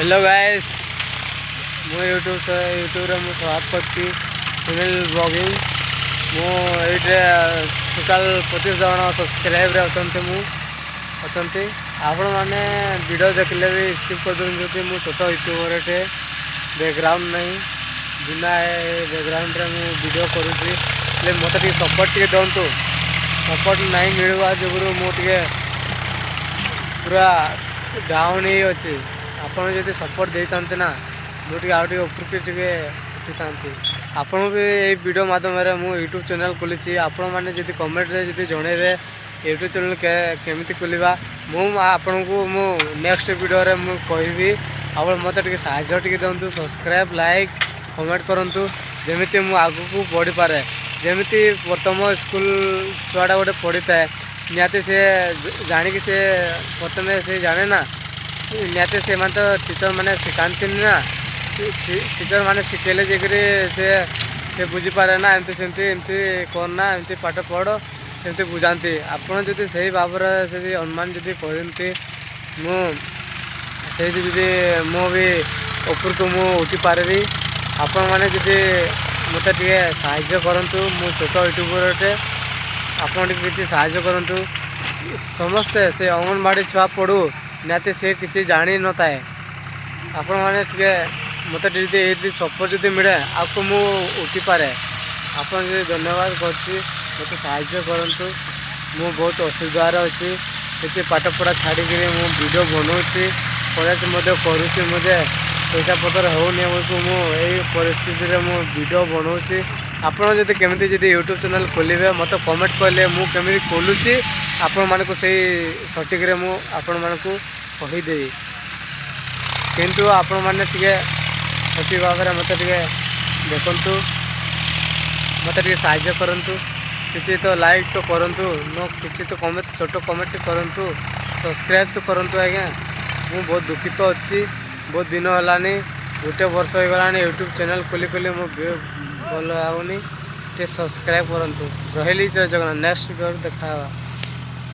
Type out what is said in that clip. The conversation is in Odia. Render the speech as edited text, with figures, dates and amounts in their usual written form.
ହ୍ୟାଲୋ ଗାଇସ୍, ମୁଁ ୟୁଟ୍ୟୁବରେ ମୁଁ ସବାଦ କରିଛି ସୁନୀଲ ବ୍ଲଗିଂ। ମୁଁ ଏଇଥିରେ ଟୋଟାଲ୍ 25 ଜଣ ସବସ୍କ୍ରାଇବରେ ଅଛନ୍ତି। ମୁଁ ଅଛନ୍ତି। ଆପଣମାନେ ଭିଡ଼ିଓ ଦେଖିଲେ ବି ସ୍କିପ୍ କରିଦେଉଛନ୍ତି। ମୁଁ ଛୋଟ ୟୁଟ୍ୟୁବରଟେ, ବ୍ୟାକ୍ଗ୍ରାଉଣ୍ଡ ନାହିଁ। ବିନା ବ୍ୟାକ୍ଗ୍ରାଉଣ୍ଡରେ ମୁଁ ଭିଡ଼ିଓ କରୁଛି। ହେଲେ ମୋତେ ଟିକେ ସପୋର୍ଟ ଟିକେ ଦିଅନ୍ତୁ। ସପୋର୍ଟ ନାହିଁ ମିଳିବା ଯୋଗୁରୁ ମୁଁ ଟିକେ ପୁରା ଡାଉନ୍ ହେଇ ଅଛି। ଆପଣ ଯଦି ସପୋର୍ଟ ଦେଇଥାନ୍ତେ ନା, ମୁଁ ଟିକେ ଆଉ ଟିକେ ଉପରକୁ ଟିକେ ଉଠିଥାନ୍ତି। ଆପଣ ବି ଏଇ ଭିଡ଼ିଓ ମାଧ୍ୟମରେ, ମୁଁ ୟୁଟ୍ୟୁବ୍ ଚ୍ୟାନେଲ୍ ଖୋଲିଛି, ଆପଣମାନେ ଯଦି କମେଣ୍ଟରେ ଯଦି ଜଣେଇବେ ୟୁଟ୍ୟୁବ୍ ଚ୍ୟାନେଲ୍ କେମିତି ଖୋଲିବା, ମୁଁ ଆପଣଙ୍କୁ ମୁଁ ନେକ୍ସଟ ଭିଡ଼ିଓରେ ମୁଁ କହିବି। ଆପଣ ମୋତେ ଟିକେ ସାହାଯ୍ୟ ଟିକେ ଦିଅନ୍ତୁ। ସବସ୍କ୍ରାଇବ୍, ଲାଇକ୍, କମେଣ୍ଟ କରନ୍ତୁ, ଯେମିତି ମୁଁ ଆଗକୁ ବଢ଼ିପାରେ। ଯେମିତି ପ୍ରଥମ ସ୍କୁଲ ଛୁଆଟା ଗୋଟେ ପଢ଼ିଥାଏ, ନିହାତି ସେ ଜାଣିକି ସେ ପ୍ରଥମେ ସେ ଜାଣେ ନା। ନିହାତି ସେମାନେ ତ ଟିଚର୍ ମାନେ ଶିଖାନ୍ତିନି ନା। ଟିଚର୍ ମାନେ ଶିଖେଇଲେ ଯାଇକରି ସେ ସେ ବୁଝିପାରେ ନା। ଏମିତି ସେମିତି, ଏମିତି କରନା, ଏମିତି ପାଠ ପଢ଼, ସେମିତି ବୁଝାନ୍ତି। ଆପଣ ଯଦି ସେଇ ଭାବରେ ଯଦି ଅନୁମାନ ଯଦି କରନ୍ତି, ମୁଁ ସେଇଠି ଯଦି ମୁଁ ବି ଉପରକୁ ମୁଁ ଉଠିପାରିବି। ଆପଣମାନେ ଯଦି ମୋତେ ଟିକେ ସାହାଯ୍ୟ କରନ୍ତୁ। ମୁଁ ଛୋଟ ୟୁଟ୍ୟୁବରଟେ, ଆପଣ ଟିକେ କିଛି ସାହାଯ୍ୟ କରନ୍ତୁ। ସମସ୍ତେ ସେ ଅଙ୍ଗନବାଡ଼ି ଛୁଆ ପଢ଼ୁ, ନିହାତି ସେ କିଛି ଜାଣିନଥାଏ। ଆପଣମାନେ ଟିକେ ମୋତେ ଯଦି ଏଇଠି ସପୋର୍ଟ ଯଦି ମିଳେ, ଆଗକୁ ମୁଁ ଉଠିପାରେ। ଆପଣ ଯଦି ଧନ୍ୟବାଦ କରୁଛି, ମୋତେ ସାହାଯ୍ୟ କରନ୍ତୁ। ମୁଁ ବହୁତ ଅସୁବିଧାରେ ଅଛି। କିଛି ପାଠ ପଢ଼ା ଛାଡ଼ିକିରି ମୁଁ ଭିଡ଼ିଓ ବନାଉଛି, କଲେଜ ମଧ୍ୟ କରୁଛି। ମୁଁ ଯେ ପଇସା ପତ୍ର ହେଉନି ବେଳକୁ ମୁଁ ଏଇ ପରିସ୍ଥିତିରେ ମୁଁ ଭିଡ଼ିଓ ବନାଉଛି। ଆପଣ ଯଦି କେମିତି ଯଦି ୟୁଟ୍ୟୁବ୍ ଚ୍ୟାନେଲ୍ ଖୋଲିବେ, ମୋତେ କମେଣ୍ଟ କଲେ ମୁଁ କେମିତି ଖୋଲୁଛି, ଆପଣମାନଙ୍କୁ ସେଇ ସଠିକରେ ମୁଁ ଆପଣମାନଙ୍କୁ କହିଦେବି। କିନ୍ତୁ ଆପଣମାନେ ଟିକେ ସଠିକ୍ ଭାବରେ ମୋତେ ଟିକେ ଦେଖନ୍ତୁ, ମୋତେ ଟିକେ ସାହାଯ୍ୟ କରନ୍ତୁ। କିଛି ତ ଲାଇକ୍ ତ କରନ୍ତୁ, ନ କିଛି ତ କମେଣ୍ଟ, ଛୋଟ କମେଣ୍ଟ କରନ୍ତୁ, ସବସ୍କ୍ରାଇବ୍ ତ କରନ୍ତୁ ଆଜ୍ଞା। ମୁଁ ବହୁତ ଦୁଃଖିତ ଅଛି। ବହୁତ ଦିନ ହେଲାନି, ଗୋଟେ ବର୍ଷ ହେଇଗଲାଣି ୟୁଟ୍ୟୁବ୍ ଚ୍ୟାନେଲ୍ ଖୋଲି ଖୋଲି ମୁଁ ଭଲ ହେଉନି। ଟିକେ ସବସ୍କ୍ରାଇବ୍ କରନ୍ତୁ। ରହିଲି, ଜୟ ଜଗନ୍ନାଥ। ନେକ୍ସଟ ଭିଡ଼ିଓରେ ଦେଖା ହେବା।